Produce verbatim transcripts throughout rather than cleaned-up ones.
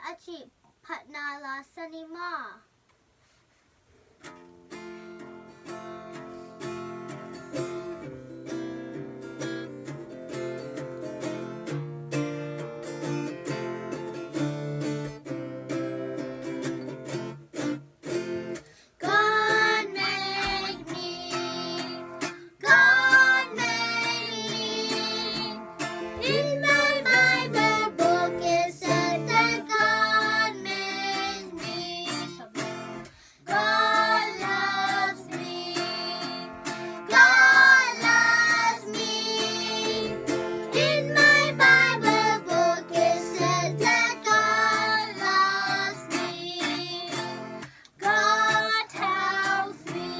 a cih phatna la sa ni maw? God made me. God made me. In my Bible book it said that God made me. God loves me. God loves me. In my Bible book it said that God loves me. God helps me.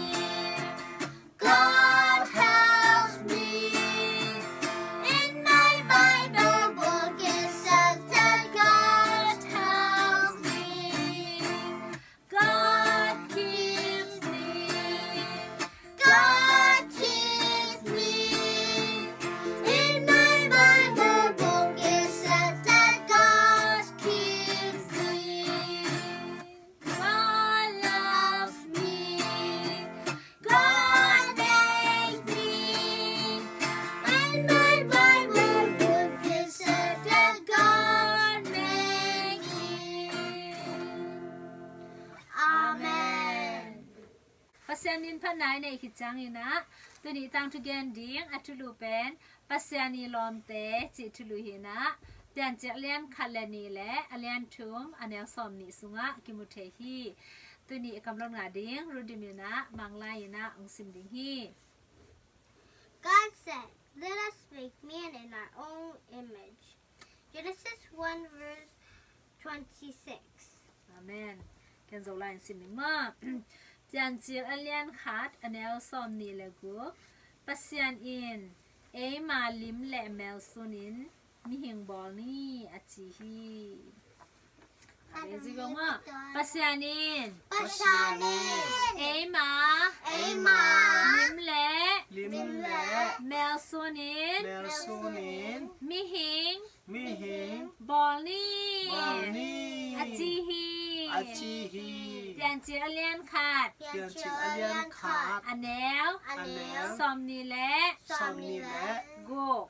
God helps me. In my Bible book it says that God helps me. God keeps me. God keeps me. In my Bible book it says that God keeps me. God loves me. God made me. And my Bible book it says that God made me. Amen. Pasian in phatna i neih khit ciangin ah, tuni tangthu gen ding a thulu pen Pasian i lawmte cih thulu hi-in ah, Piancil a lian khat le nih le a lian thum a neu sawm nih sungah kimu thei hi. Tuni i kamlot ngah ding Rudim in ah Mang Lai in ah hong sim ding hi. God said, "Let us make man in our own image." Genesis one verse twenty-six. Amen. Ken Zolai in sim ning maw. Piancil a lian khat a neu sawm nih le guk. Pasian in, "Eima lim le mel sunin mihing bawl ni," a ci hi. Amen. Zi gong maw. Pasian in. Pasian in. Eima. Eima. Lim le. Lim le. Mel sunin. Mel sunin. Mihing. Mihing. Bawl ni. Bawl ni. A ci hi. A ci hi. Piancil a lian khat. Piancil a lian khat. A neu. A neu. Sawm nih le. Sawm nih le. Guk.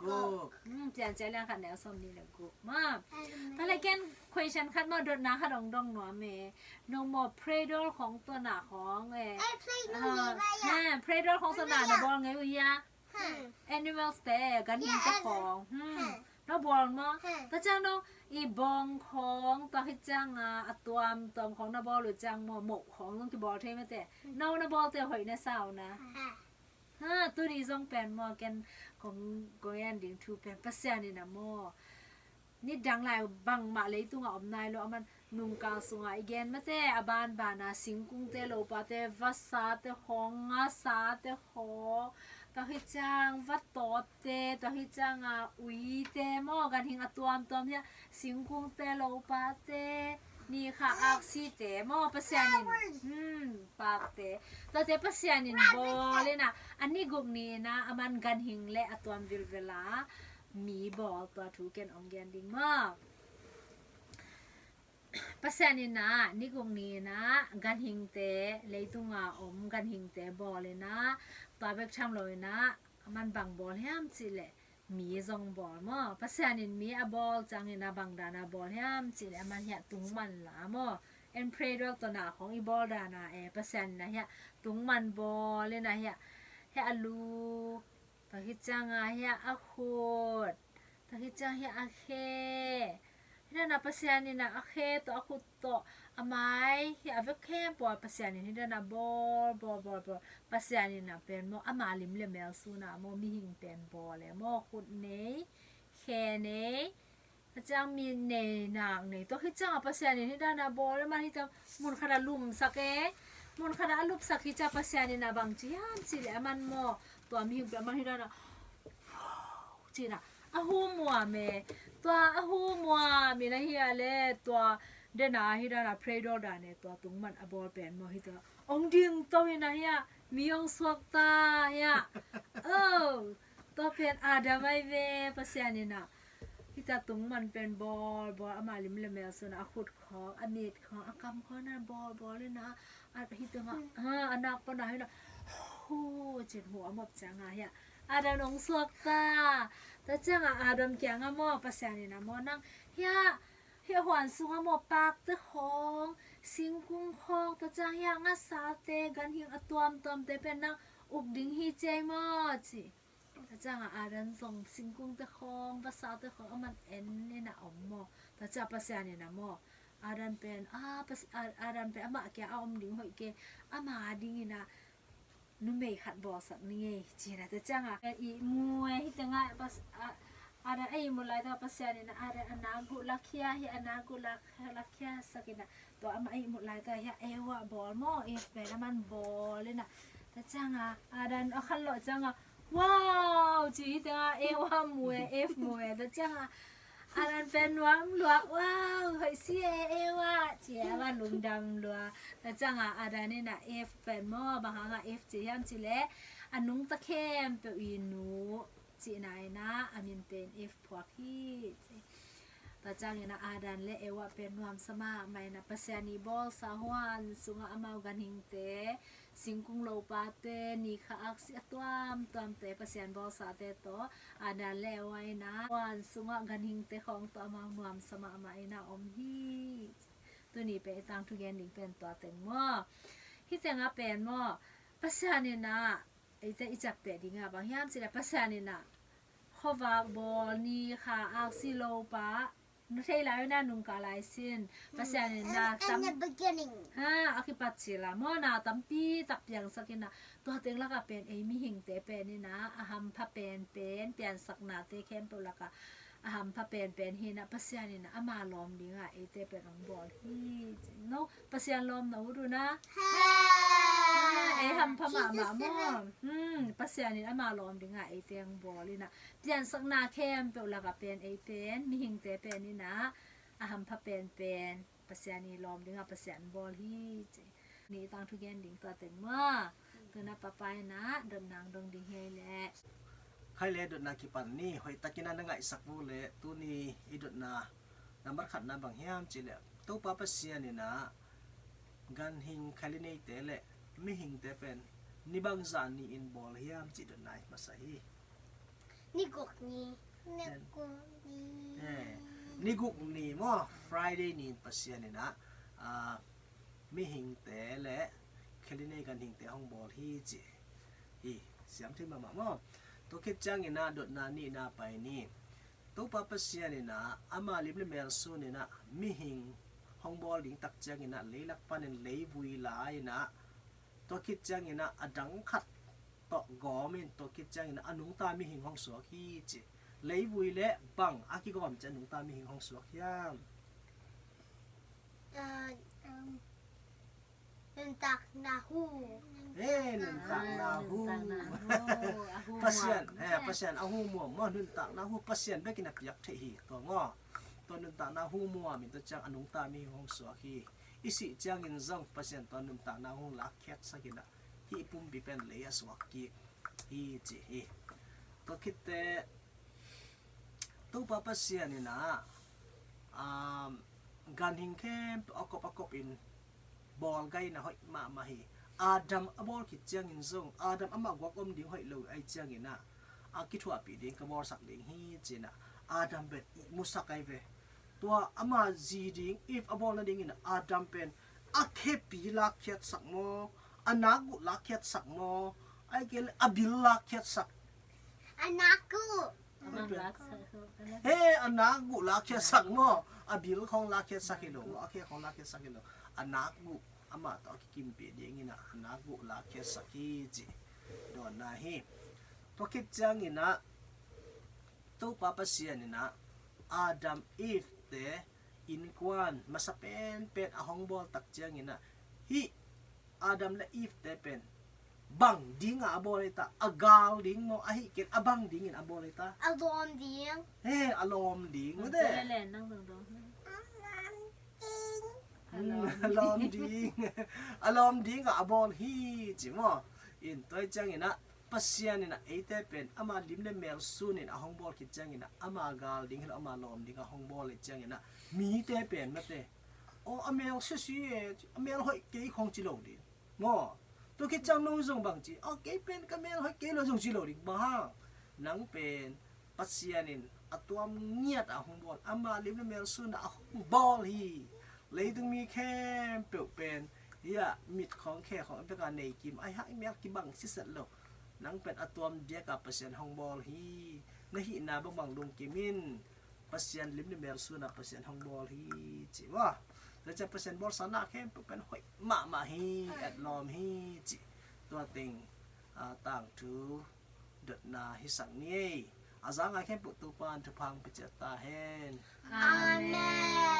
Guk. Hmm, Piancil a lian khat neu sawm nih le guk. Ma. Amen. Tua leh ken question khat maw, dotna khat hong dong nuam e. No maw, prayer doll khawng tua na khawng e. Eh, prayer doll ni ba ya. Ha, prayer doll khawng tua na na bawl ngei uh hia. Hmm. Animals te, ganhing te khawng. Hmm. Hmm. Na bawl maw? Hmm. Tua ciang no, i bawng khawng, tua khit ciang a, a tuamtuam khawng na bawl uh ciang maw, moh khawng zong kibawl thei mate. Hmm. No na bawl te hoih na sa uh na. Hmm. Ha, tuni zong pen maw, ken kong, kong en ding thu pen Pasian in a maw, nidang lai bangmah leitungah om nai lo, aman nungkal sungah i gen mate, a banbana singkungte, lopate, vasate haw, ngasate haw, tua hi ciang vatawtte, tua hi cianga uite maw, ganhing a tuamtuam hi a, singkungte, lopate, ni kha aksite maw, Pasian in, hmm, pakte. Tuate Pasian in bawl in a, a ni guk ni in a, aman ganhing le a tuam vilvel a mi bawl, tua thu ken ong gen ding maw. Pasian in a, ni guk ni in a, ganhingte, leitunga om ganhingte bawl in a, tua bek tham lo in a, aman bang bawl hiam cih leh, mi zong bawl maw. Pasian in mi a bawl ciangin a bang dan a bawl hiam cih leh, aman hiah tungman la maw. En prayer doll tua na khawng i bawl dan a e, Pasian in a hiah tungman bawl in a hiah, hiah a lu, tua hi cianga hiah a khut, tua hi ciang hiah a khe. Hi dan a Pasian in a, a khe tawh, a khut tawh, a mai, hiah a vek khempeuh a Pasian in hi dan a bawl, bawl, bawl, bawl. Pasian in a pen maw, ama lim le mel sun a maw, mihing pen bawl e maw, khut nei, khe nei, a ciang mi nei, nak nei. Tua hi ciang a Pasian in hi dan a bawl e, aman hi ciang mun khat a lumsak e. Mun khat a lupsak hi ciang Pasian in a bang ci hiam cih leh, aman maw, tua mihing pen aman hi dan a ci in a, a hu muam e. Tua a hu muam in a hi a leh, tua den a hi dan a prayer doll dan e, tua tungman a bawl pen maw, hi tua ong ding to in a hiah, mi ong suak ta hiah. Oh, tua pen Adam ai ve, Pasian in a. Hita tung man pen bawl bawl, ama lim le mel sungah a khut khawng, a mit khawng, a kam khawng na bawl bawl ina, a hi tungah ha, a nak pana hina hu cin hu a mop cianga hia Adam ong suak ta. Tua cianga Adam kianga maw, Pasian ina maw, nang hia, hia huan sunga maw, pakte khawng, singkung khawng, tua ciang hia ngasate, ganhing a tuamtuamte pen nang uk ding hi ciai maw ci. Tua cianga Adam zong singkungte khawng, vasate khawng a man en ina om maw. Tua cia Pasian ina maw, Adam pen a, Adam pen amah kia a om ding hoih ke, ama dingina numei khat bawlsak ni ngei cina. Tua cianga ihmu e, hi tengah Adam a ihmut lai tengah Pasian ina Adam a nak guh lakhia hi, a nak guh lakhia sakina. Tua amah ihmut lai tengah hia Eva bawl maw, Eve pen a man bawl ina. Tua cianga Adam a khan loh cianga wow ci hi tengah Eva mu e, Eve mu e. Tua cianga Adam pen nuam lua, wow hoih si e Eva ci a, a lungdam lua. Tua cianga Adam ina Eve pen maw, bang hanga Eve ci hiam ci le, a nungta khempeuh i nu cihna ina a min pen Eve phuak hi ci. Tua ciangina Adam le Eva pen nuamsa mahmah ina, Pasian i bawlsa huan sungah amau ganhingte, singkung lopate, ni kha aksi a tuamtuamte, Pasian bawlsate tawh Adam le Eva ina huan sungah ganhingte khawng tawh amau nuamsa mahmah ina om hi. Tuni pen i tangthu gen ding pen tua teng maw. Hi tengah pen maw, Pasian ina eite i ciapteh dinga bang hiam cih leh Pasian ina khuavak bawl, ni kha aksi lopa na thei lai ina nungkah lai sin Pasian ina tam ha a kipat cila maw, na tampi tak piangsak ina, tua teng lakah pen ei mihingte pen ina a hampha penpen, piansaknate khempeuh lakah a hampha penpen hi ina, Pasian ina ama lawm dinga eite pen ong bawl hi. No, Pasian lawm na ut una. Ei hampha mahmah maw. Pasian in ama lawm dinga eite ong bawl ina, piansakna khempeuh lakah pen ei pen mihingte pen ina a hampha penpen Pasian i lawm dinga Pasian bawl hi ci. Ni tangthu gen ding tua teng maw. Tuna papa ina dotna ong dong ding hi leh. Khai le dotna kipan ni, hoih takin a na ngaihsak uh leh tuni i dotna nambat khatna bang hiam cih leh Topa Pasian ina ganhing khalneite le mihingte pen ni bangzah ni in bawl hiam cih dotna i masa hi. Ni guk ni. Ni guk ni. Ni guk ni maw, Friday ni in Pasian ina mihingte le khalne ganhingte hong bawl hi ci hi. Siam thei mahmah maw. Tua khit ciangin a dotna nihna pai ni. Topa Pasian ina ama lim le mel sun ina mihing hong bawl ding tak ciangin a leilak panin leivui la ina, tua khit ciangin a a dang khat tawh gawmin tua khit ciangin a nungta mihing hong suak hi ci. Leivui le bang a kigawm ci a nungta mihing hong suak hiam? Nuntakna hu. He, nuntakna hu. Pasian, he, Pasian a hu muam maw, nuntakna hu Pasian bekin a piak theih hi tua maw. Tua nuntakna hu muam in tua ciang a nungta mihing hong suak hi. I sih ciangin zong Pasian tua nuntakna hu lakkhiatsak ina hih pumpi pen lei a suak kik hi ci hi. Tua khitte Topa Pasian ina ganhing khempeuh a kop a kopin bawl gai ina hoih mahmah hi. Adam a bawl khit ciangin zong Adam amah guak om ding hoih lo ai ciangin a a kithuahpih ding ka bawlsak ding hi ci ina Adam pen ihmusak ai ve. Tua ama zi ding Eve a bawl nadingin Adam pen a khepi lakkhiatsak maw, a nakguh lakkhiatsak maw, ai kei le a bil lakkhiatsak. A nakguh. He, a nakguh lakkhiatsak maw, a bil khawng lakkhiatsak hi lo maw, a khe khawng lakkhiatsak hi lo, a nakguh amah tawh a kikimpih dingin a nakguh lakkhiatsak hi ci dawnna hi. Tua khit ciangin a Topa Pasian ina Adam Eve te innkuan masa penpen a hong bawl tak ciangin a hih Adam le Eve te pen bang dinga a bawl hi ta, a gal ding maw, ahi kei a bang dingin a bawl hi ta? A lawm ding. He, a lawm ding. Mate. A lawm ding. A lawm dinga a bawl hi ci maw. In tua ciangin a Pasian in ah eite pen ama lim le mel sunin a hong bawl khit ciangin ah ama gal ding hi lo, ama lawm ding a hong bawl hi ciangin ah mite pen mate, aw, a mel sisi e, a mel hoih kei khong ci lo ding maw. Tua khit ciang no zong bang ci, aw, kei pen ka mel hoih kei lo zong ci lo ding. Bang hang? Nang pen Pasian in a tuam ngiat a hong bawl, ama lim le mel sunin a hong bawl hi. Leitung mi khempeuh pen hi a, mit khawng khe khawng bek a nei kim, ahi hang i mel kibang siset lo. Nang pen a tuam diak a Pasian hong bawl hi. Na hihna bangbang lungkim in, Pasian lim le mel sunin a Pasian hong bawl hi ci maw. Tua ciang Pasian bawlsa na khempeuh pen hoih mahmah hi, etlawm hi ci. Tua teng, a, tangthu dotna hisak ni ei. A zanga khempeuh Topa in thupha hong pia ciat ta hen. Amen.